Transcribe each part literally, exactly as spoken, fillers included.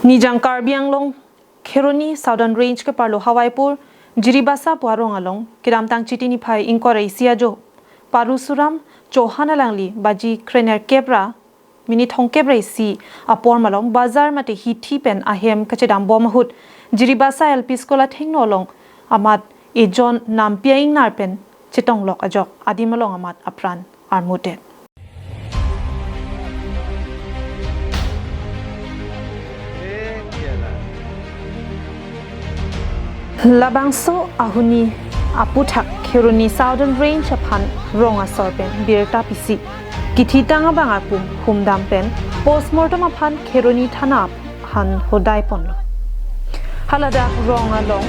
Nijang Karbi Anglong Kheroni Southern Range keparlo Hawaipur Jiribasa pu arong along kedamtang Chiti niphai ingkoi ra isi ajo Parusuram Chauhan alangli baji krenerkep ra minit thomkep ra isi apor malom bazar mate hithi pen ahem kachedambom ahut Jiribasa L P School athengno along amat ejon nampi a-ingnar pen chetonglok ajok adim along amat apran armudet. Labangso ahuni aputhak Kheroni Southern Range aphan rong asor pen birta pisi kithitang abang apum humdam pen postmortem aphan Kheroni Thana aphan hodai ponlo. Haladak rong along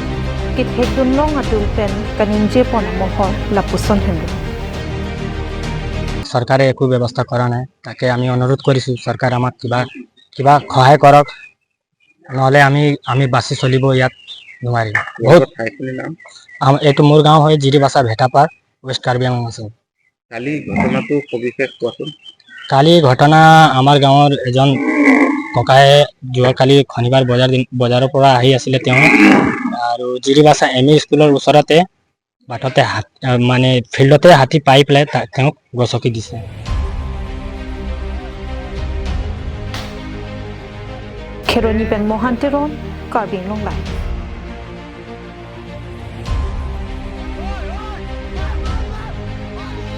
kethekdun long atum pen kaningje pon amohor lapuson henlo. চৰকাৰে একো ব্যৱস্থা কৰা নাই। তাকে আমি অনুৰোধ কৰিছোঁ, চৰকাৰে আমাক কিবা কিবা সহায় কৰক, নহ'লে আমি আমি বাচি চলিব ইয়াত নোৱাৰিম। বহুত ঠাইখিনিৰ নাম আম- এইটো মোৰ গাঁও হয় জিৰিবাচা ভেটাপাৰ, ৱেষ্ট কাৰ্বি আংলং আছে। কালি ঘটনাটো সবিশেষ কোৱাচোন। কালি ঘটনা, আমাৰ গাঁৱৰ এজন ককায়ে যোৱাকালি শনিবাৰ বজাৰ দিন বজাৰৰ পৰা আহি আছিলে তেওঁ, আৰু জিৰিবাচা এম ই স্কুলৰ ওচৰতে বাটতে হাত- আহ, মানে ফিল্ডতে হাতী পাই পেলাই তা- তেওঁক গচকি দিছে। Kheroni pen Mohan Teron, Karbi Anglong Live.